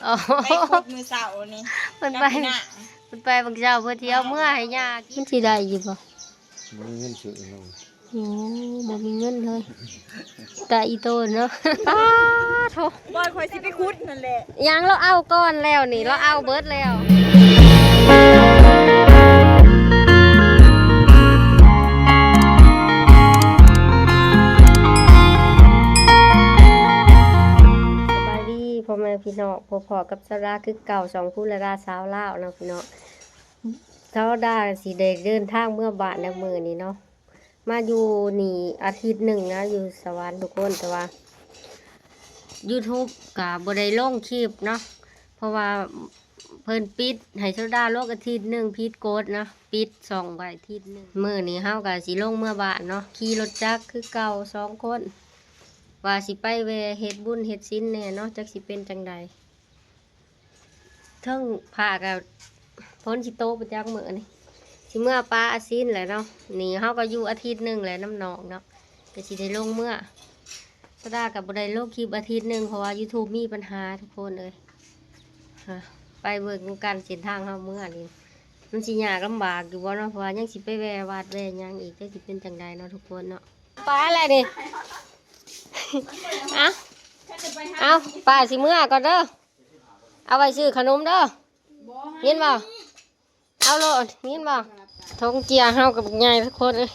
ອໍ ໄປຂຸດມື້ເຊົ້ານີ້ ເພິ່ນໄປ ກັບພີ່ນາງ ເພິ່ນໄປບາງເຊົ້າ ເພິ່ນຊິເອົາເມືອໃຫ້ຍ່າກິນ. ມັນຊິໄດ້ຢູ່ບໍ່? ບໍ່ມີເງິນຊື້ເນາະ. ໂອ້ ບໍ່ມີເງິນເລີຍ ຕາອີໂຕເນາະ. ປ້າໂທ້ ບ່ອນຂ້ອຍຊິໄປຂຸດນັ້ນແຫຼະ. ຍັງ ລາວເອົາກ່ອນແລ້ວນີ້ ລາວເອົາເບິດແລ້ວ. ສະບາຍດີພໍ່ແມ່ພີ່ນ້ອງ ພົບພໍ້ກັບສາວດາຄືເກົ່າ ຊ່ອງພູລະດາສາວລາວເນາະພີ່ນ້ອງ. ສາວດາຊິໄດ້ເດີນທາງເມືອບ້ານໃນມື້ນີ້ເນາະ. ມາຢູ່ນີ້ອາທິດໜຶ່ງນະ ຢູ່ສະຫວັນທຸກຄົນ ແຕ່ວ່າຢູທູບກະບໍ່ໄດ້ລົງຄລິບເນາະ ເພາະວ່າເພິ່ນປິດໃຫ້ສາວດາລົງອາທິດໜຶ່ງ ຜິດກົດເນາະ ປິດຊ່ອງໄວ້ອາທິດໜຶ່ງ. ມື້ນີ້ເຮົາກະຊິລົງເມືອບ້ານເນາະ ຂີ່ລົດຈັກຄືເກົ່າສອງຄົນ ວ່າຊິໄປແວ່ເຮັດບຸນເຮັດສິນແດ່ເນາະ ຈັກຊິເປັນຈັ່ງໃດ. ເທິງຟ້າກະຝົນຊິຕົກໄປຈັກມື້ນີ້ ຊິເມືອປາອາຊິນແຫຼະເນາະ. ນີ້ເຮົາກະຢູ່ອາທິດໜຶ່ງແຫຼະນຳນ້ອງເນາະ ກະຊິໄດ້ລົງເມືອ. ສາວດາກະບໍ່ໄດ້ລົງຄລິບອາທິດໜຶ່ງ ເພາະວ່າຢູທູບມີບັນຫາທຸກຄົນເອີຍ. ຮະ ໄປເບິ່ງນຳກັນເສັ້ນທາງເຮົາເມືອນີ້ ມັນຊິຍາກລຳບາກຢູ່ບໍ່ເນາະ ເພາະວ່າຍັງຊິໄປແວ່ວັດແວ່ຫຍັງອີກ ຈັກຊິເປັນຈັ່ງໃດເນາະທຸກຄົນເນາະ. ໄປແລ້ວນີ້ ເອົາ ເອົາ ປ້າຊິເມືອກ່ອນເດີ. ເອົາໄວ້ຊື້ຂະໜົມເດີ ຍິນບໍ່? ເອົາໂລດ ຍິນບໍ່? ຖົງເຈ້ຍເຮົາກະບັກໃຫຍ່ທຸກຄົນເອີຍ.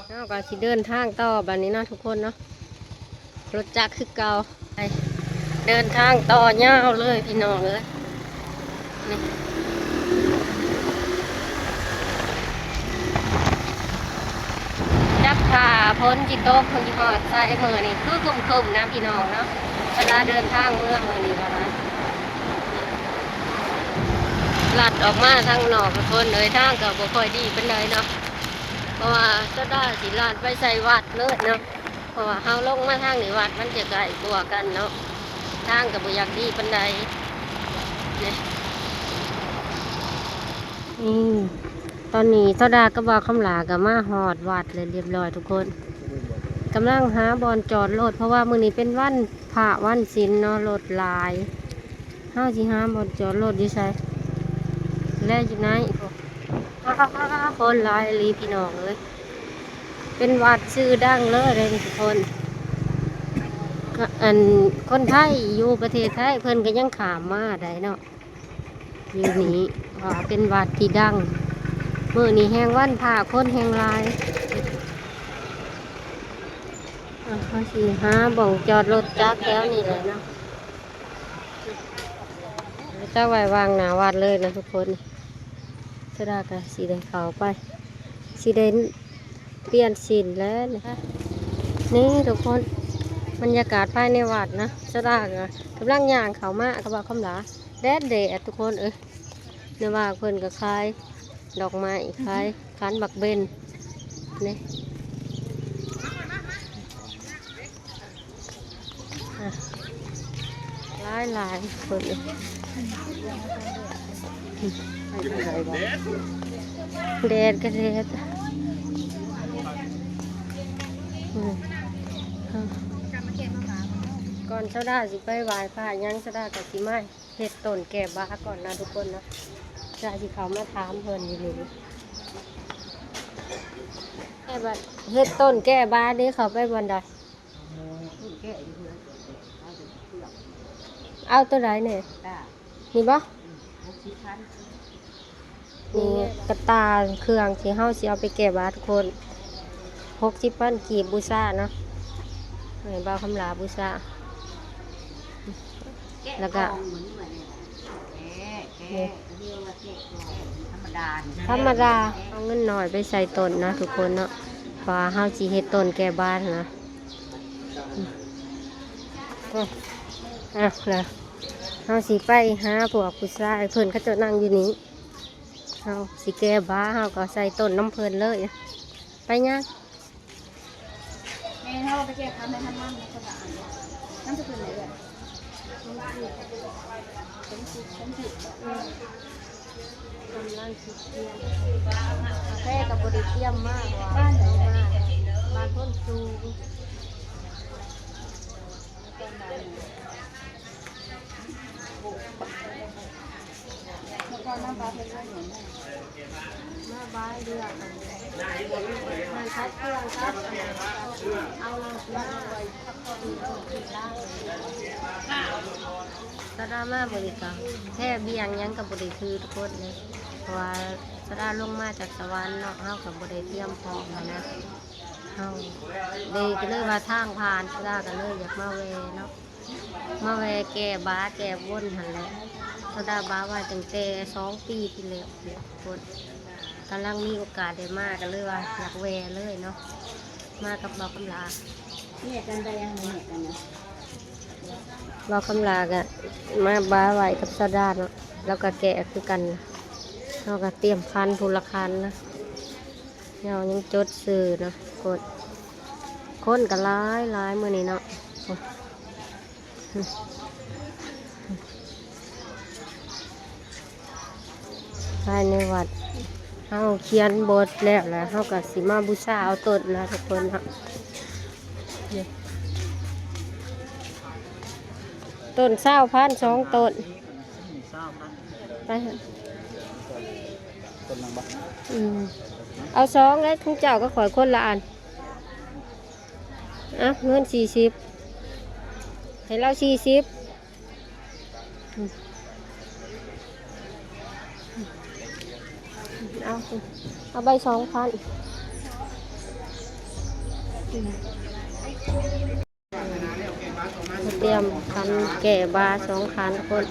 ເຮົາກະຊິເດີນທາງຕໍ່ບາດນີ້ເນາະທຸກຄົນເນາະ ລົດຈັກຄືເກົ່າ ໄປ ເດີນທາງຕໍ່ຍາວເລີຍພີ່ນ້ອງເອີຍ. ນີ້ ຈັກຖ້າຝົນຊິຕົກ ຝົນຊິຮອດໃສມື້ນີ້ ຄືຄຶ້ມໆນະພີ່ນ້ອງເນາະ. ເວລາເດີນທາງເມືອມື້ນີ້ກະໄດ້ ລັດອອກມາທາງນອກທຸກຄົນເອີຍ ທາງກະບໍ່ຄ່ອຍດີປານໃດເນາະ ເພາະວ່າສາວດາຊິລັດໄປໃສ່ວັດເລີຍເນາະ. ເພາະວ່າເຮົາລົງມາທາງນີ້ ວັດມັນຈະໃກ້ກວ່າກັນເນາະ ທາງກະບໍ່ຢາກດີປານໃດ. ນີ້ ນີ້ ຕອນນີ້ສາວດາກັບບ່າວຄຳຫຼ້າກະມາຮອດວັດແລ້ວຮຽບຮ້ອຍທຸກຄົນ ກຳລັງຫາບ່ອນຈອດລົດ ເພາະວ່າມື້ນີ້ເປັນວັນພະວັນສິນເນາະ ລົດຫຼາຍ. ເຮົາຊິຫາບ່ອນຈອດລົດຢູ່ໃສ ແລະຢູ່ໃນ ຄົນຫຼາຍອີ່ຫຼີພີ່ນ້ອງເອີຍ. ເປັນວັດຊື່ດັງເລີຍເດ້ນີ້ທຸກຄົນ ອັນຄົນໄທຢູ່ປະເທດໄທເພິ່ນກະຍັງຂ້າມມາໄດ້ເນາະ ຢູ່ນີ້ ເພາະວ່າເປັນວັດທີ່ດັງ. ມື້ນີ້ແຮ່ງວັນພະ ຄົນແຮ່ງຫຼາຍ. ອ່ະ ເຮົາຊິຫາບ່ອນຈອດລົດຈັກແຖວນີ້ແຫຼະເນາະ. ຈັກໄວ້ວາງໜ້າວັດເລີຍນະທຸກຄົນ. ສາວດາກະຊິໄດ້ເຂົ້າໄປ ຊິໄດ້ປ່ຽນສິນແລ້ວນີ້. ນີ້ທຸກຄົນ ບັນຍາກາດພາຍໃນວັດນະ. ສາວດາກະກຳລັງຍ່າງເຂົ້າມາກັບບ່າວຄຳຫຼ້າ ແດດໆ ທຸກຄົນເອີຍ. ແນວວ່າເພິ່ນກະຂາຍດອກໄມ້ ຂາຍຂັນໝາກເບັນນີ້ ອ່ະ ຫຼາຍໆ ຄົນເອີຍ. ແດດກະແດດ ອືມ ກ່ອນສາວດາຊິໄປໄຫວ້ພະຫຍັງ ສາວດາກະຊິມາ ເຮັດຕົ້ນແກ້ບາກ່ອນນະທຸກຄົນເນາະ. ຈະຊິເຂົ້າມາຖາມເພິ່ນຢູ່ນີ້ ແກ້ບາ ເຮັດຕົ້ນແກ້ບານີ້ເຂົ້າໄປບ່ອນໃດ? ເອົາໂຕໃດແດ່? ນີ້ບໍ່? ນີ້ກະຕ່າເຄື່ອງທີ່ເຮົາຊິເອົາໄປແກ້ບາດທຸກຄົນ ຫົກສິບພັນກີບບູຊາເນາະ ໃຫ້ບ່າວຄຳຫຼ້າບູຊາ ແລະກະ ນີ້ ທຳມະດາ ເອົາເງິນໜ້ອຍໄປໃສ່ຕົ້ນເນາະທຸກຄົນເນາະ ເພາະວ່າເຮົາຊິເຮັດຕົ້ນແກ້ບາດນະ. ອ່ະ ອ່ະ ລະເຮົາຊິໄປຫາພວກຜູ້ຊາຍ ເພິ່ນເຂົາເຈົ້ານັ່ງຢູ່ນີ້ ເຮົາຊິແກ້ບາ ເຮົາກະໃສ່ຕົ້ນນຳເພິ່ນເລີຍ. ໄປຍ່າງ ແມ່ເຮົາໄປແກ້ຂັນໃນຫັ້ນມັນ ມັນກະດານ ມັນຈະເປັນແບບ ກຳລັງຊິກຽມ ກາແຟກະບໍ່ໄດ້ກຽມມາ ເພາະວ່າເຮົາມາບ້ານໂພນສູງ. ມາບາຍເດືອນ ມາຊັກເຄື່ອງຊັກ ເອົາລົງມາ ສາວດາມາມື້ນີ້ກະແທ້ ບ່ຽງຫຍັງກະບໍ່ໄດ້ຖືທຸກຄົນເລີຍ ເພາະວ່າສາວດາລົງມາຈາກສະຫວັນເນາະ ເຮົາກະບໍ່ໄດ້ຕຽມພ້ອມຫັ້ນນະ ເຮົາເລີຍ ກະເລີຍວ່າທາງຜ່ານ ສາວດາກະເລີຍຢາກມາແວ່ເນາະ ມາແວ່ແກ້ບາແກ້ບົນຫັ້ນແຫຼະ ສາວດາບາໄວ້ຕັ້ງແຕ່ສອງປີທີ່ແລ້ວພຸ້ນ ກຳລັງມີໂອກາດໄດ້ມາ ກະເລີຍວ່າຢາກແວ່ເລີຍເນາະ ມາກັບບ່າວຄຳຫຼາ ແຍກກັນໄປຍັງ ແຍກກັນນະ ບ່າວຄຳຫຼາກະມາບາໄວ້ກັບສາວດາເນາະ ລາວກະແກ້ຄືກັນ ເຮົາກະຕຽມຄັນຜູ້ລະຄັນນະ ເຮົາຍັງຈົດຊື່ເນາະ ຄົນ ຄົນກະຫຼາຍໆມື້ນີ້ເນາະ. ພາຍໃນວັດ ເຮົາຂຽນບົດແລ້ວລະ ເຮົາກະຊິມາບູຊາເອົາຕົ້ນນະທຸກຄົນເນາະ ຕົ້ນຊາວພັນ ສອງຕົ້ນ ໄປ ອືມ ເອົາສອງແລ້ວ ຂອງເຈົ້າກັບຂ້ອຍຄົນລະອັນ ອ່ະ ເງິນສີ່ສິບ ໃຫ້ລາວສີ່ສິບ ເອົາ ເອົາໃບສອງພັນ ຕຽມຄັນແກ້ບາສອງຄັນຄົນ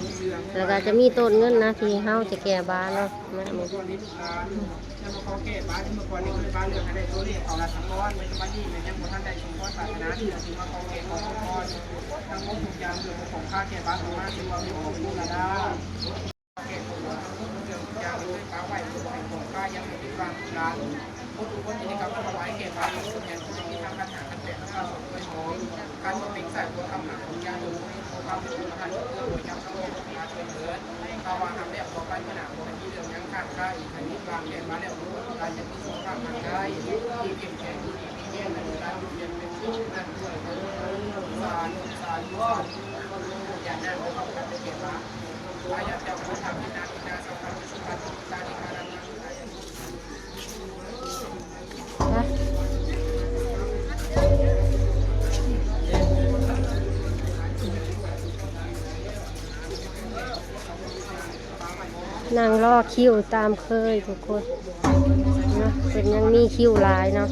ແລ້ວກະຈະມີຕົ້ນເງິນນະ ທີ່ເຮົາຈະແກ້ບາເນາະ ມາມື້ ຈະມາຂໍແກ້ບາດ ເມື່ອກ່ອນນີ້ເຄີຍບາດເລື່ອງໃຫ້ໄດ້ຕົວເລກເຂົ້າລັດຖະກອນ ປັດຈຸບັນນີ້ແມ່ນຍັງບໍ່ທັນໄດ້ສົມຄວນປາດຖະໜາ ເທື່ອຈຶ່ງມາຂໍແກ້ຂໍພອນ ທັງໝົດທຸກຢ່າງເພື່ອປົກປ້ອງຂ້າແກ້ບາດອອກມາ ຖືວ່າມີຂອງຄຸນລະດາ ແກ້ຂອງຄົນເລື່ອງທຸກຢ່າງເຄີຍປາໄວ້ ເພື່ອໃຫ້ຂອງຂ້າຍັງບໍ່ຜິດຫວັງລູກຫຼານ ໝົດທຸກຄົນທີ່ໄດ້ກັບມາຖວາຍແກ້ບາດ ສົມແດງຜູ້ທີ່ມີທາງຄັນຫ້າຄັນແປດ ຄັນເກົ້າ ສົມເຄີຍຂອງ ຄັນບໍ່ເປັນສາຍບົວທຳຫາ ຂອງຢ່າງເດີມ ບໍ່ມີຄວາມເປັນຜູ້ປະທານເພື່ອບໍ່ຈັບສຳເລັດ ເພິ່ນເດີນ ຖ້າວ່າຮັບແລ້ວຕໍ່ໄປມື້ໜ້າ ບໍ່ໃຫ້ມີເລື່ອງຫຍັງຄ້າງຄາອີກ ໃຫ້ມີບາງແດນມາແລ້ວ ລູກຫຼານຈະມີສຸຂະພາບຮ່າງກາຍ ທີ່ເຂັ້ມແຂງ ຢູ່ດີມີແຮງ ໃຫ້ລູກຫຼານຢູ່ເຢັນເປັນສຸກນັ້ນດ້ວຍເທີ້ນ ສາທຸ ສາທຸ ສາທຸ ຢ່ານາງໄປເຂົ້າກັນໄປເກັບມາ ອາຍະເຈົ້າ ພຸດທະ ວິນາ ວິນາ ສັງຄາ ວິສຸດທາ ນັ່ງລໍຄິວຕາມເຄີຍທຸກຄົນເນາະ ເພິ່ນຍັງມີຄິວຫຼາຍເນາະ.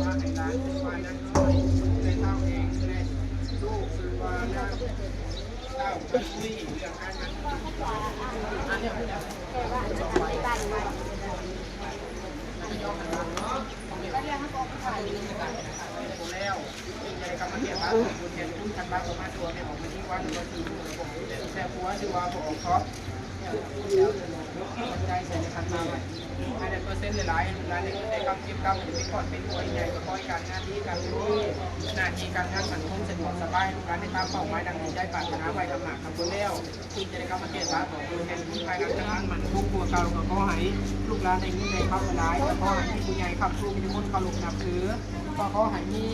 ໃຫ້ໄດ້ເປີເຊັນຫຼາຍໆ ໃຫ້ລູກຫຼານໄດ້ເງິນໄດ້ຄຳ ເກັບກຳໃຫ້ເປັນກ້ອນເປັນຫົວໃຫຍ່ ປະກອບການງານດີ ການເງິນດີ ໜ້າທີ່ການງານໝັ້ນຄົງ ສະດວກສະບາຍ ໃຫ້ລູກຫຼານໄດ້ຕາມເປົ້າໝາຍ ດັ່ງທີ່ໃຈປາດຖະໜາໄວ້ ກຳໜ້າກຳບົນແລ້ວ ທີ່ຈະໄດ້ກັບມາແກ້ບາດ ໃຫ້ລູກຫຼານໝັ້ນຄົງກວ່າເກົ່າ ກໍຂໍໃຫ້ລູກຫຼານໄດ້ເງິນໄດ້ຄຳຫຼາຍ ກໍຂໍໃຫ້ມີຜູ້ໃຫຍ່ຄ້ຳຊູ ມີຄົນເຄົາລົບນັບຖື ກໍຂໍໃຫ້ມີ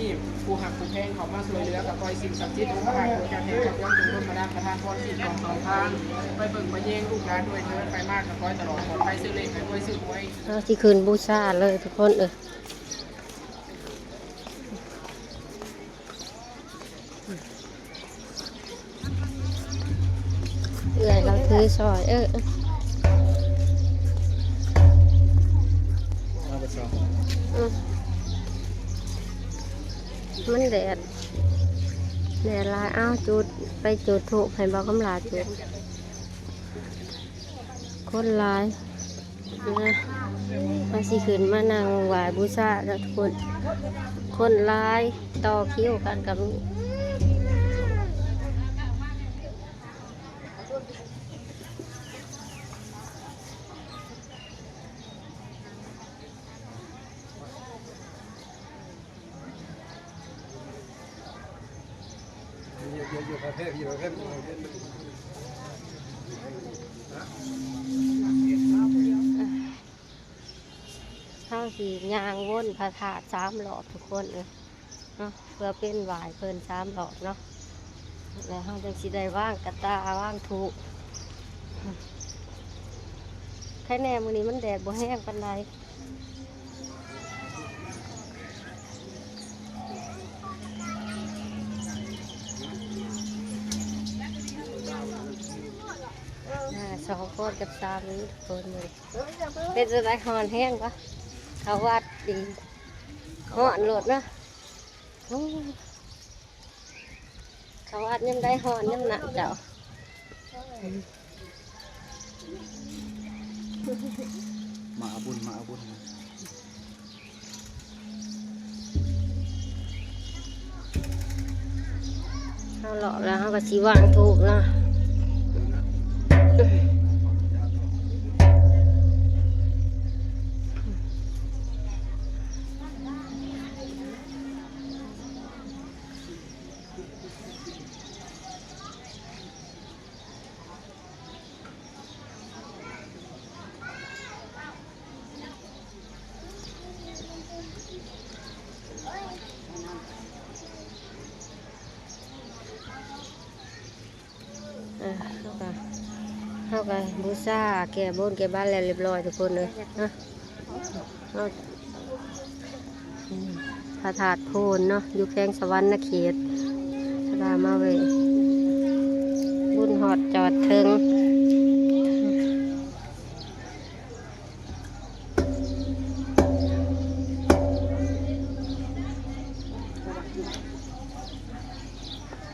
ຜູ້ຮັກຜູ້ແພງເຂົ້າມາຊ່ວຍເຫຼືອ ກໍຂໍໃຫ້ສິ່ງສັກສິດ ອົງພະທາດ ພະເຈົ້າແຫ່ງພະເຈົ້າ ຈົ່ງດົນບັນດານປະທານພອນ ສິ່ງຂອງສອງທາງ ໄປເບິ່ງໄປແຍງລູກຫຼານດ້ວຍເທີ້ນ ໄປມາກະຂໍໃຫ້ຕະຫຼອດ ປອດໄພ ຊື້ເລກໃຫ້ຮວຍ ຊື້ຫວຍ ເຮົາຊິຂຶ້ນບູຊາເລີຍທຸກຄົນເອີຍ. ເອື້ອຍລາວຖືຊ່ອຍ ເອີ ເອີ ມັນແດດ ແດດຫຼາຍ. ອ້າວ ຈູດ ໄປຈູດທູບໃຫ້ບ່າວຄຳຫຼາຈູດ. ຄົນຫຼາຍນະ ເຮົາຊິຂຶ້ນມານັ່ງໄຫວ້ບູຊານະທຸກຄົນ ຄົນຫຼາຍ ຕໍ່ຄິວກັນກໍມີ. ເຮົາຊິຍ່າງວົນພະທາດສາມລອບທຸກຄົນເອີຍເນາະ ເພື່ອເປັນໄຫວ້ເພິ່ນສາມລອບເນາະ ແລ້ວເຮົາຈັ່ງຊິໄດ້ວາງກະຕ່າ ວາງທູບ. ໃຄແນ່ ມື້ນີ້ມັນແດດບໍ່ແຮງປານໃດ. ອ່າ ສອງຄົນກັບສາມີທຸກຄົນເລີຍ. ເປັນຈັ່ງໃດ ຮ້ອນແຮງບໍ່? ເຂົ້າວັດອີກ ຮ້ອນໂລດເນາະ. ໂອ້ ເຂົ້າວັດຍາມໃດຮ້ອນຍາມນັ້ນເຈົ້າ. ມາເອົາບຸນ ມາເອົາບຸນ. ເຮົາເລາະແລ້ວ ເຮົາກໍຊິວາງທູບເນາະ. ອ່າ ເຮົາກະ ເຮົາກະບູຊາແກ້ບົນແກ້ບານແລ້ວຮຽບຮ້ອຍທຸກຄົນເອີຍເນາະ. ເຮົາ ອືມ ພະທາດໂພນເນາະ ຢູ່ແຂວງສະຫວັນນະເຂດ. ສະດາມາແວ່ບຸນຮອດຈອດເຖິງ.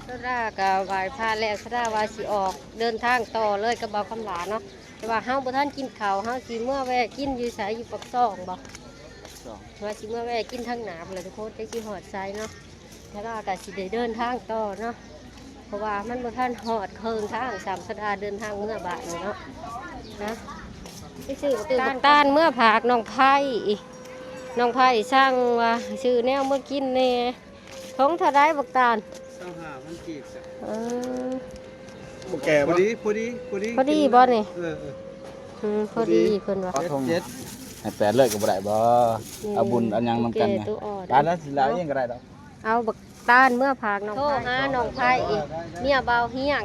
ສະດາກໍໄຫວ້ພະແລ້ວ ສະດາວ່າຊິອອກເດີນທາງຕໍ່ເລີຍກັບບ່າວຄຳຫຼ້າເນາະ. ແຕ່ວ່າເຮົາບໍ່ທັນກິນເຂົ້າ ເຮົາຊິເມືອແວ່ກິນຢູ່ໃສ? ຢູ່ປາກຊ່ອງບໍ່? ປາກຊ່ອງ ວ່າຊິເມືອແວ່ກິນທາງໜ້າພຸ້ນແຫຼະທຸກຄົນ ຈັກຊິຮອດໃສເນາະ. ແລ້ວກໍ ກໍຊິໄດ້ເດີນທາງຕໍ່ເນາະ ເພາະວ່າມັນບໍ່ທັນຮອດເຄິ່ງທາງຊ້ຳ ສະດາເດີນທາງເມືອບ້ານນີ້ເນາະ. ຮະ ໄປຊື້ບັກຕານ ຊື້ບັກຕານເມືອຝາກນ້ອງໄພ. ນ້ອງໄພສັ່ງວ່າຊື້ແນວມາກິນແດ່. ຖົງເທົ່າໃດບັກຕານ? ຊາວຫ້າພັນກີບ. ເອີ ບໍ່ແກ່ບໍ່? ພໍດີ ພໍດີ ພໍດີ ພໍດີບໍ່ນີ້? ເອີ ເອີ ອືມ ພໍດີເພິ່ນວ່າ. ເຈັດ ເຈັດ ໃຫ້ແປດເລີຍກໍບໍ່ໄດ້ບໍ່? ນີ້ ເອົາບຸນເອົາຫຍັງນຳກັນ ໂອເຄ ນະ ໂຕອ່ອນ ບາດລະສິຫຼາຍ ເອົາ ເອງກໍໄດ້ດອກ. ເອົາບັກຕານເມືອຝາກນ້ອງ ໂທຫານ້ອງໄພອີກ ເມຍບ່າວຮຽງ.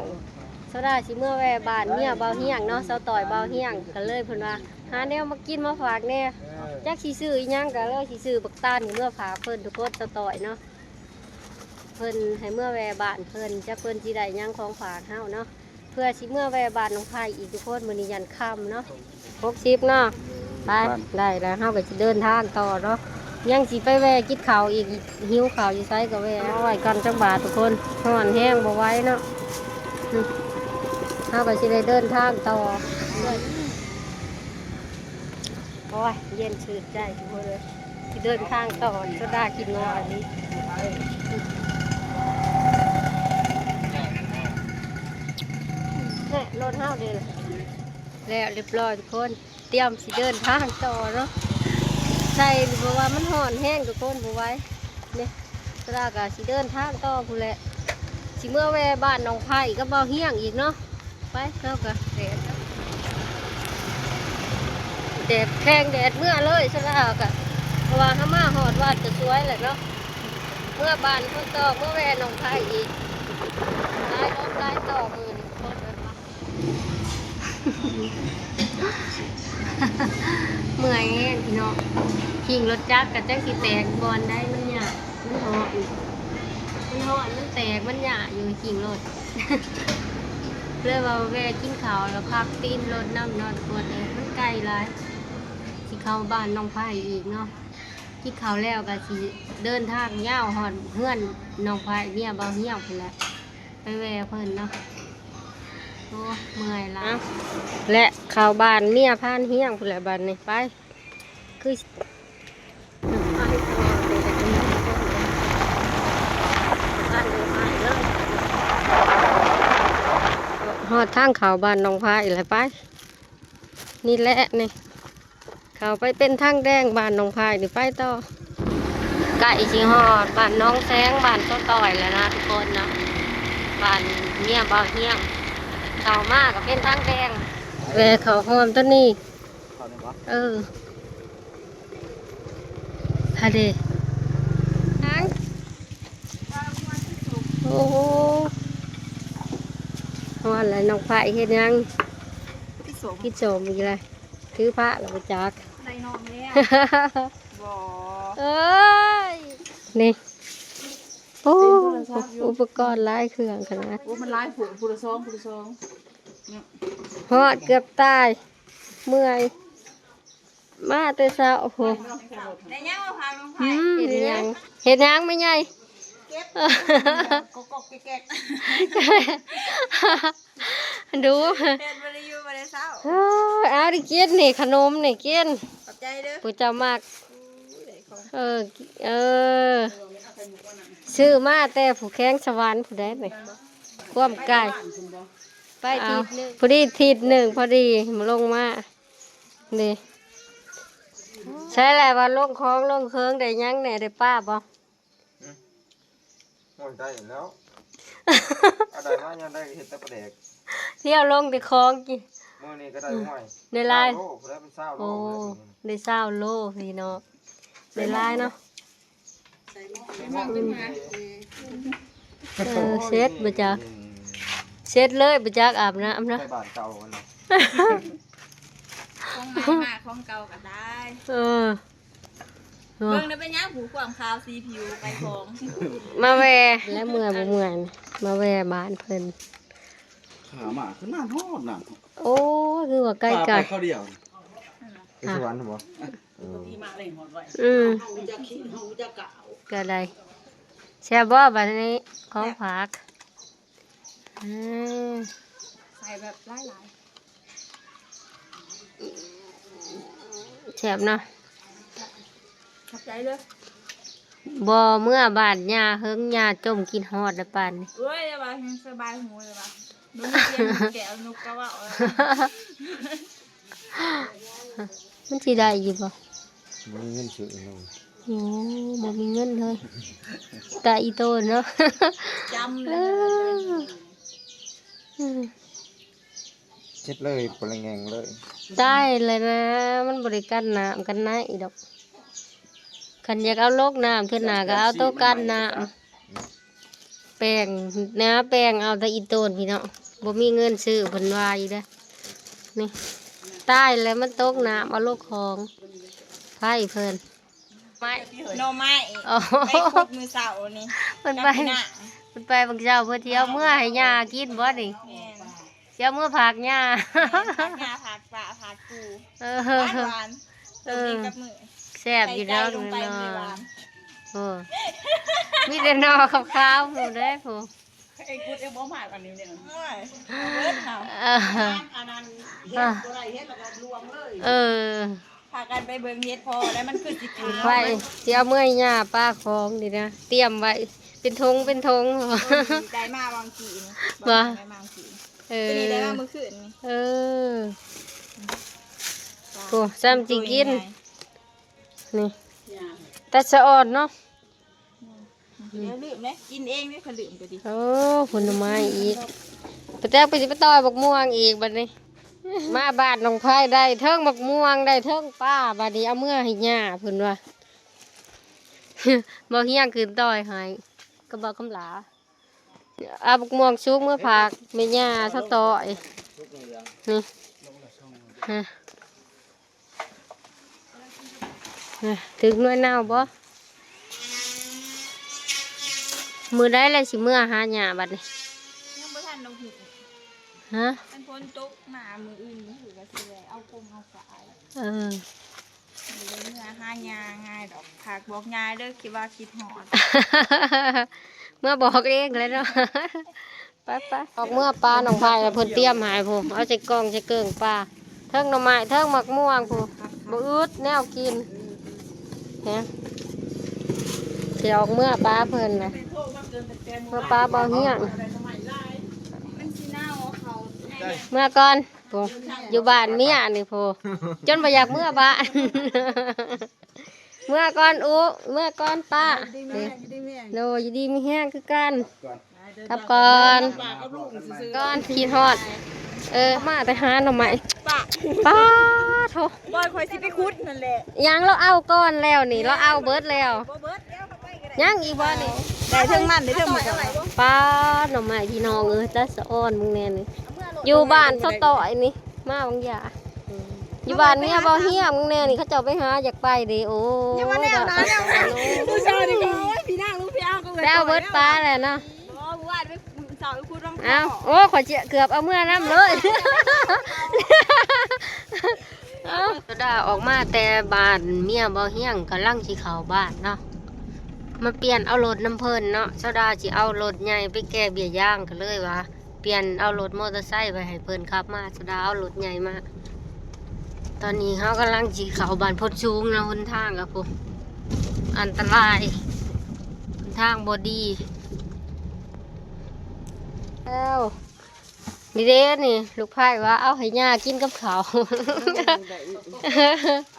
ສາວດາຊິເມືອແວ່ບ້ານເມຍບ່າວຮຽງເນາະ ສາວຕ້ອຍບ່າວຮຽງ ກໍເລີຍເພິ່ນວ່າ ຫາແນວມາກິນມາຝາກແດ່. ເອີ ຈັກຊິຊື້ອີ່ຫຍັງ ກໍເລີຍຊິຊື້ບັກຕານນີ້ເມືອຝາກເພິ່ນທຸກຄົນ ສາວຕ້ອຍເນາະ. ເພິ່ນໃຫ້ເມືອແວ່ບ້ານເພິ່ນ ຈັກເພິ່ນຊິໄດ້ຫຍັງຂອງຝາກເຮົາເນາະ ເພື່ອຊິເມືອແວ່ບ້ານນ້ອງໄພອີກທຸກຄົນ. ມື້ນີ້ຢ້ານຄ່ຳເນາະ ຫົກສິບເນາະ. ໄປ ໄດ້ແລ້ວ ເຮົາກໍຊິເດີນທາງຕໍ່ເນາະ. ຍັງຊິໄປແວ່ກິນເຂົ້າອີກ ຫິວເຂົ້າຢູ່ໃສກໍແວ່. ເອົາໄວ້ກ່ອນຈັກບາດທຸກຄົນ ຮ້ອນແຮງບໍ່ໄຫວເນາະ. ອືມ ເຮົາກໍຊິໄດ້ເດີນທາງຕໍ່. ໂອ້ຍ ເຢັນຊື່ນໃຈທຸກຄົນເອີຍ ຊິເດີນທາງຕໍ່. ໂຊດາກິນງໍອັນນີ້ ແນ່ ລົດເຮົາເດ້ ແລ້ວຮຽບຮ້ອຍທຸກຄົນ ຕຽມຊິເດີນທາງຕໍ່ເນາະ. ໃສ່ ເພາະວ່າມັນຮ້ອນແຮງທຸກຄົນ ບໍ່ໄຫວເດ້. ສາວດາກໍຊິເດີນທາງຕໍ່ພຸ້ນແຫຼະ ຊິເມືອແວ່ບ້ານນ້ອງໄພກັບບ່າວຮຽງອີກເນາະ. ໄປ ເຮົາກໍແດດ ແດດແຂງແດດເມືອເລີຍ ສາວດາກໍ ເພາະວ່າເຮົາມາຮອດວັດກໍສວຍແຫຼະເນາະ. ເມືອບ້ານເພິ່ນຕໍ່ ເມືອແວ່ນ້ອງໄພອີກ ຫຼາຍລົດຫຼາຍຕໍ່ມື້ນີ້ ຄົນເອີຍ. ເມື່ອຍແຮງພີ່ນ້ອງ ຂີ່ລົດຈັກກໍຈັກຊິແຕກບ່ອນໃດ ມັນຍາກ ມັນຮ້ອນ ມັນຮ້ອນ ມັນແຕກ ມັນຍາກຢູ່ຂີ່ລົດ. ເລີຍວ່າແວ່ກິນເຂົ້າແລ້ວພັກຕີນລົດນຳເນາະ ປວດແອວ ມັນໄກຫຼາຍ ຊິເຂົ້າບ້ານນ້ອງໄພອີກເນາະ. ກິນເຂົ້າແລ້ວກໍຊິເດີນທາງຍາວຮອດເຮືອນນ້ອງໄພ ເມຍບ່າວຮຽງພຸ້ນແຫຼະ ໄປແວ່ເພິ່ນເນາະ. ໂອ້ ເມື່ອຍຫຼາຍ ແລະ ເຂົ້າບ້ານເມຍພານຮຽງພຸ້ນແຫຼະບາດນີ້. ໄປ ຄື ຮອດທາງເຂົ້າບ້ານນ້ອງໄພແລ້ວ. ໄປ ນີ້ແຫຼະນີ້ ເຂົ້າໄປເປັນທາງແດງບ້ານໜອງພາຍນີ້ ໄປຕໍ່. ໃກ້ຊິຮອດບ້ານໜອງແສງ ບ້ານສາວຕ້ອຍແລ້ວນະທຸກຄົນເນາະ ບ້ານເມຍບ່າວຮຽງ. ເຂົ້າມາກໍເປັນທາງແດງ ແວ່ເຂົ້າຮ່ອມຕົວນີ້ ເຂົ້ານີ້ບໍ່? ເອີ ພາເດ ຫາງ ໂອ້ໂຫ ຮ້ອນແລ້ວ. ນ້ອງພາຍເຮັດຫຍັງ? ກິນສົ້ມ ກິນສົ້ມອີກແລ້ວ. ຖືພະແລ້ວບໍ່ຈັກ ໄດ້ນ້ອງແລ້ວ ບໍ່ ເອີຍ ນີ້ ໂອ້ ອຸປະກອນຫຼາຍເຄື່ອງຂະໜາດ ໂອ້ ມັນຫຼາຍໂພດ ຜູ້ລະສອງ ຜູ້ລະສອງ ຮອດເກືອບຕາຍ ເມື່ອຍ ມາແຕ່ເຊົ້າ ໂອ້ໂຫ ໄດ້ຍັງມາຝາກນ້ອງໄພ ອືມ ເຮັດຫຍັງ ເຮັດຫຍັງແມ່ໃຫຍ່ ເກັບ ກອກໆແກກໆ ດູ ເຮັດບໍ່ໄດ້ຢູ່ບໍ່ໄດ້ເຊົາ ເອີ ເອົາ ໄດ້ກິນນີ້ ຂະໜົມນີ້ກິນ ຂອບໃຈເດີ ຜູ້ເຈົ້າມັກ ເອີ ເອີ ຊື້ມາແຕ່ພູແຄງສະຫວັນຜູ້ໃດນີ້ ຄວາມໄກ ໄປທິດໜຶ່ງ ພໍດີທິດໜຶ່ງ ພໍດີລົງມາ ນີ້ ໃຊ່ແຫຼະວ່າລົງຂອງລົງເຄື່ອງໄດ້ຫຍັງແດ່ ໄດ້ປາບໍ່? ໂອ້ຍ ໄດ້ແລ້ວ ເອົາໄດ້ມາຍາມໃດກໍເຮັດແຕ່ປາແດກ ທ່ຽວລົງແຕ່ຂອງກິນ ມື້ນີ້ກໍໄດ້ ໂອ້ຍ ໄດ້ຫຼາຍ ຊາວໂລ ຜູ້ໃດເປັນຊາວໂລ ໂອ້ ໄດ້ຊາວໂລພີ່ນ້ອງ ໄດ້ຫຼາຍເນາະ ເອີ ເຊັດບໍ່ຈັກ ເຊັດເລີຍບໍ່ຈັກອາບນ້ຳເນາະ ໄປບ້ານເກົ່າຫັ້ນນະ ຂອງໃໝ່ມາຂອງເກົ່າກໍໄດ້ ເອີ ເບິ່ງໄດ້ເປັນຫຍັງ ຜູ້ຄວາມຂາວສີຜິວໄປຂອງ ມາແວ່ ແລະເມື່ອຍບໍ່ເມື່ອຍ ມາແວ່ບ້ານເພິ່ນ ຂາມາຄືນານຮອດນານ ໂອ້ ຄືວ່າໃກ້ກັນ ໄປຄາວດຽວ ໄປສະຫວັນບໍ່? ເອີ ອືມ ກໍໄດ້ ແຊບບໍ່ບັດນີ້ ຂອງຝາກ ອືມ ໃສ່ແບບຫຼາຍໆ ແຊບເນາະ ຂອບໃຈເດີ ບໍ່ເມືອບ້ານຍ່າເຫິງ ຍ່າຈົ່ມຄິດຮອດແລ້ວປານນີ້ ໂອ້ຍ ຢ່າວ່າແຮງສະບາຍຫູເລີຍວ່າ ບໍ່ມີສຽງແກະນົກກະເວົ້າ ມັນຊິໄດ້ຢູ່ບໍ່? ບໍ່ມີເງິນຊື້ເນາະ ໂອ້ ບໍ່ມີເງິນເລີຍ ຕາອີໂຕນເນາະ ຈຳເລີຍ ເອີ ເຮັດເລີຍ ບໍ່ໄດ້ແງງເລີຍ ຕາຍແລ້ວນະ ມັນບໍ່ໄດ້ກັນນ້ຳກັນໃນດອກ ຄັນຢາກເອົາລົງນ້ຳ ເທື່ອໜ້າກໍເອົາໂຕກັນນ້ຳ ແປ້ງນະ ແປ້ງເອົາແຕ່ອີໂຕນພີ່ນ້ອງ ບໍ່ມີເງິນຊື້ ເພິ່ນວ່າອີກເດ້ ນີ້ ຕາຍແລ້ວ ມັນຕົກນ້ຳເອົາລົງຂອງ ໄຟເພິ່ນ ໄມ້ ໜໍ່ໄມ້ ອໍ ໄປຂຸດມື້ເຊົ້ານີ້ ເພິ່ນໄປ ກັບພີ່ນາງ ເພິ່ນໄປບາງເຊົ້າ ເພິ່ນຊິເອົາເມືອໃຫ້ຍ່າກິນບໍ່ນີ້? ແມ່ນ ຊິເອົາເມືອຝາກຍ່າ ແມ່ນ ຝາກຍ່າ ຝາກປ້າ ຝາກປູ່ ເອີ ຫວານໆ ເອີ ຕົ້ມເອງກັບມື ແຊບຢູ່ດອກ ໃສ່ໃຈລົງໄປ ເນາະ ມັນເລີຍຫວານ ໂອ້ ມີແຕ່ໜໍ່ຂາວໆ ຜູ້ໃດຜູ້ ເອງກຸດເອງບໍ່ມາດອັນນີ້ເດ້ ໂອ້ຍ ເອີ ອັນນັ້ນ ອັນນັ້ນເຮັດບໍ່ໄດ້ ເຮັດແລ້ວກໍລວງເລີຍ ເອີ ພາກັນໄປເບິ່ງເຫັດພໍແລ້ວ ມັນຄືຊິຂາວ ໄວ້ ຊິເອົາເມືອໃຫ້ຍ່າປາຂອງນີ້ນະ ຕຽມໄວ້ເປັນຖົງເປັນຖົງ ເອີ ໄດ້ມາຫວ່າງກີ້ນີ້ ບໍ່ ໄດ້ມາຫວ່າງກີ້ ເອີ ຕົວນີ້ໄດ້ມາມື້ຄືນນີ້ ເອີ ໂອ້ ຊ້ຳຊິກິນ ນີ້ ແຕ່ສະອອນເນາະ ອືມ ຢ່າລືມເດ້ ກິນເອງເດ້ ຂ້ອຍລືມກໍດີ ໂອ້ ຜົນໄມ້ອີກ ປະແຕກໄປຊິໄປຕໍ່ບັກມ່ວງອີກບັດນີ້ ມາບ້ານນ້ອງໄພໄດ້ເທິງບັກມ່ວງ ໄດ້ເທິງປາ ບັດນີ້ເອົາເມືອໃຫ້ຍ່າເພິ່ນວ່າ ບໍ່ຮຽງຂຶ້ນຕ່ອຍໃຫ້ ກໍບໍ່ຄຳຫຼາ ເອົາບັກມ່ວງສຸກມາຝາກແມ່ຍ່າສາວຕ້ອຍ ນີ້ ຮະ ນະ ຖືກໜ່ວຍເນົ່າບໍ່? ມື້ໃດແລ້ວຊິເມືອຫາຫຍ້າບັດນີ້? ຍັງບໍ່ທັນດອກ ຮະ? ຄັນຝົນຕົກມາມື້ອື່ນມື້ຄືກໍຊິແວ່ເອົາກົງເອົາກາຍ ເອີ ບໍ່ໄດ້ເມືອຫາຫຍ້າງ່າຍດອກ ຝາກບອກຍ່າເດີ ຄິດວ່າຄິດຮອດ ເມືອບອກເອງແຫຼະເນາະ. ໄປໆ ອອກເມືອປານ້ອງໄພ ເພິ່ນຕຽມໃຫ້ພຸ້ນ ເອົາໃສ່ກ່ອງໃສ່ເກິ່ງປາ ເທິງໜໍ່ໄມ້ ເທິງໝາກມ່ວງພຸ້ນ ບໍ່ອຶດແນວກິນ ຮະ ຊິອອກເມືອປາເພິ່ນນະ ເມືອປາບໍ່ຮຽງ ເມືອກ່ອນພຸ້ນ ຢູ່ບ້ານເມຍນີ້ພຸ້ນ ຈົນບໍ່ຢາກເມືອບ້ານ. ເມືອກ່ອນອຸ ເມືອກ່ອນປ້າ ຢູ່ດີມີແຮງ ຢູ່ດີມີແຮງຄືກັນ ກັບກ່ອນ ກ່ອນ ຄິດຮອດ ເອີ ມາແຕ່ຫາໜໍ່ໄມ້ ປ້າ ປ້າໂທ້ ບ່ອນຂ້ອຍຊິໄປຂຸດນັ້ນແຫຼະ ຍັງລາວເອົາກ່ອນແລ້ວນີ້ ລາວເອົາເບິດແລ້ວ ບໍ່ເບິດ ດຽວເຮົາໄປກໍໄດ້ ຍັງອີກບໍ່ນີ້ ໄດ້ເທິງມັນ ໄດ້ເທິງໝາກ ປ້າ ໜໍ່ໄມ້ພີ່ນ້ອງເອີຍ ຕາສະອອນເບິ່ງແດ່ນີ້ ຢູ່ບ້ານສາວຕ້ອຍນີ້ ມາບາງຢ່າ ອືມ ຢູ່ບ້ານເມຍເບົາຮຽງແນ່ນີ້ ເຂົາເຈົ້າໄປຫາຢາກໄປເດ້. ໂອ້ຍ ຢ່າມາແນວນັ້ນ ແນວນັ້ນ ຜູ້ຊາຍນີ້ກໍ ໂອ້ຍ ພີ່ນາງລູກພີ່ອາກໍເອີຍ ແລ້ວເບິດປາແລ້ວເນາະ. ອໍ ມື້ວານໄປເສົາໄປພຸ້ນ ອ້າວ ໂອ້ ຂ້ອຍຊິເກືອບເອົາເມືອນຳເລີຍ. ເອົາ ສາວດາອອກມາແຕ່ບ້ານເມຍເບົາຮຽງ ກຳລັງຊິເຂົ້າບ້ານເນາະ ມາປ່ຽນເອົາລົດນຳເພິ່ນເນາະ. ສາວດາຊິເອົາລົດໃຫຍ່ໄປແກ່ເບ້ຍຢາງ ກໍເລີຍວ່າປ່ຽນເອົາລົດມໍເຕີໄຊໄວ້ໃຫ້ເພິ່ນຂັບມາ. ສາວດາເອົາລົດໃຫຍ່ມາ. ຕອນນີ້ເຮົາກຳລັງຊິເຂົ້າບ້ານໂພນສູງເນາະ ຫົນທາງກໍພຸ້ນ ອັນຕະລາຍ ຫົນທາງບໍ່ດີ. ແລ້ວ ນີ້ເດ້ນີ້ ລູກໄພ້ວ່າເອົາໃຫ້ຍ່າກິນກັບເຂົ້າ. ເ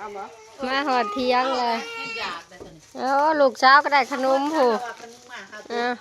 ອົາບໍ່? ມາຮອດຖຽງແລ້ວ. ໂອ້ ລູກສາວກໍໄດ້ຂະໜົມພຸ້ນ. ເອົາ